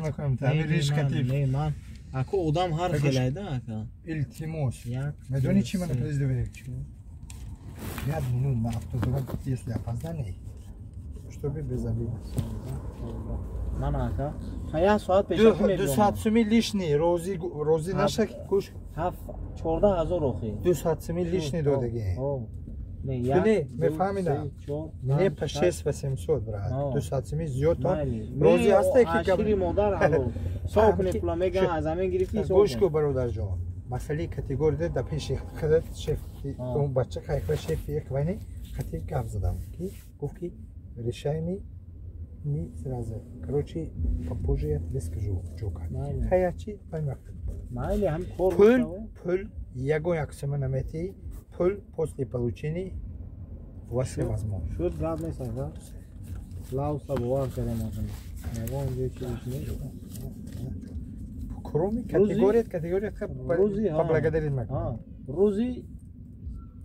میکنم تعمیر ریش کتیف نه من اكو odam har xelaydi aka. التماس میدونی چی منو پرزیده بره یاد منو ما автодором если опоздание что бы без обиды من aka ها ساعت پیشکی میگم 200 سومی لیشنی روزی نشه گوش 14000 اخی 200 سومی لیشنی دادگی نه میفهمیدم نه پس 600 برات 200 سومی زیاد تا روزی هسته که کبری مادر الو صاحب کنه پلا میگن از همین گرفتی گوش کو برادر جان مسئله کاتگوری ده پیش خودت شف اون بچه که شف یک وینی خطیب گفت زدم کی گفت کی решай ми сразу короче попозже я тебе скажу чока хаячи поймак майли ҳам кор пул яго яксема намети пул после получения ваше возможно шуд гап неса ва лауса бовар карамасан яго онҷо чииш не кроме категория поблагодарить мак рӯзи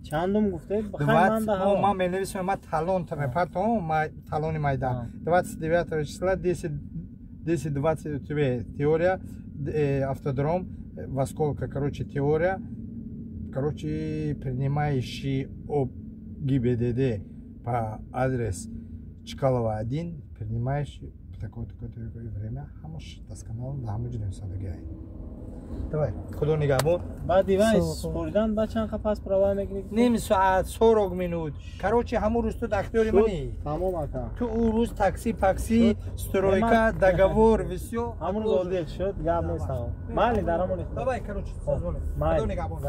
чандум гуфтед бахай ман да ма менависам ма талон мепартом ма талони майдан 29 числа 10:22 теория автодром во сколько короче теория короче принимающий об ГИБДД по адрес Чкалова 1 принимающий такое время хамаш досконал да ҳама ҷо садагӣ давай худо нигоҳбон баъд дивай споридан ба чанд қапас права мегирӣ ним соат 40 минут короче ҳамун рӯз ту дактори мани тамом ака ту ӯ рӯз такси пакси стройка договор всё ҳамун рӯз одил шуд гап нест майли дарамон давай короче худо нигоҳбон